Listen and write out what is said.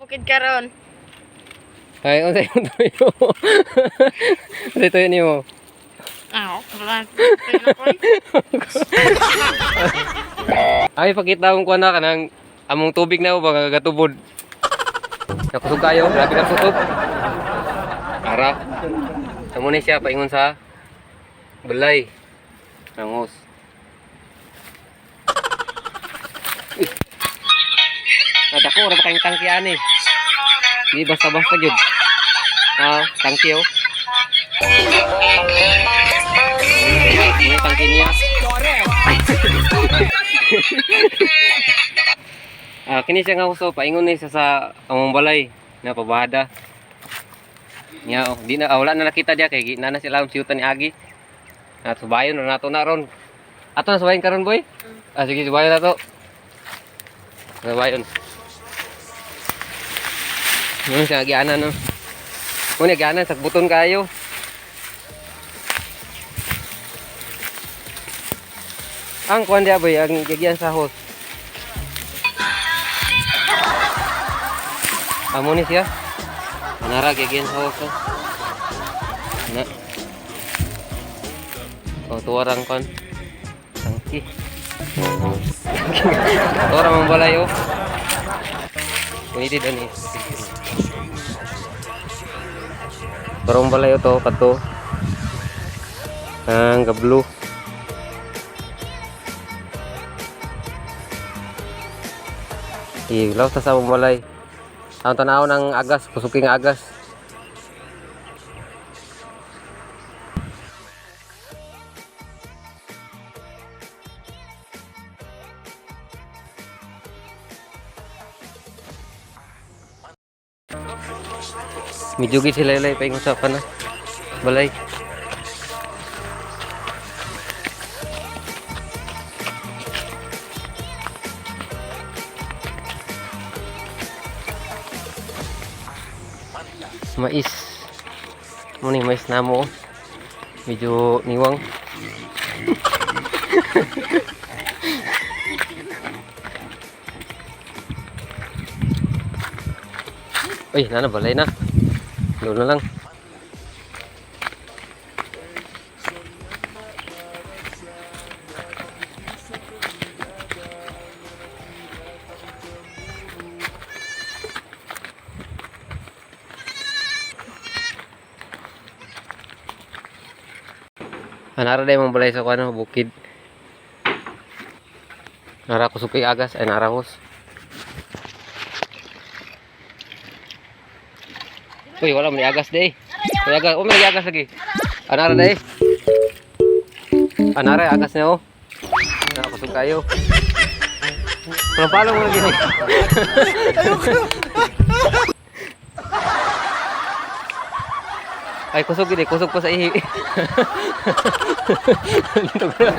Bukid karon. Ay, unsa imong tuyo? Unsa tuyo nimo? Ah, wala. Tuyo na ko eh. Ay, pakita akong kuha na kanang among tubig na ba nga gatubod. Nakusog kayo, grabe ka kusog. Ara. Amo ni siya paingon sa balay. Nangos. Uy. Ah, dako ra ba kayong tangki ani? Di basta-basta gyud. Ah, tangki oh. Ano yung tangki niya? Ah, kini siya nga uso, paingon ni siya sa among balay na pabahada. Nya oh, di na wala na nakita diya kay na na sila ang siyutan ni Agi. Na subayon na nato na ron. Ato na subayon karon, boy. Ah, sige, subayon na to. Subayon. Mun siya gianan no. Mun gianan sa buton kayo. Ang kuan diya boy, ang gigian sa host. Amo ni siya. Anara gigian sa host. Oh. Na. Oh, tuwarang kon. Tangki. Tuwarang mong balay oh. Kuniti din eh. Tuwarang balay oh to kadto. Ang gablo. Ilaw ta sa among balay. Ang tanaw ng agas, pusuking agas. Medyo gid sila ilay paingon sa kana. Balay. Mais. Mo ni mais namo. Oh. Medyo niwang. Uy, nana balay na. Doon na lang. Anara day mong balay sa kuno bukid. Nara ko sukay agas ay nara hos. Uy, wala man ni agas day. Uy, agas, oh, may agas lagi. Anara day. Anara agas na oh. Na kusog kayo. Walang palo mo lagi. Ay, kusog gid eh. Kusog pa sa ihi. Dito ko na.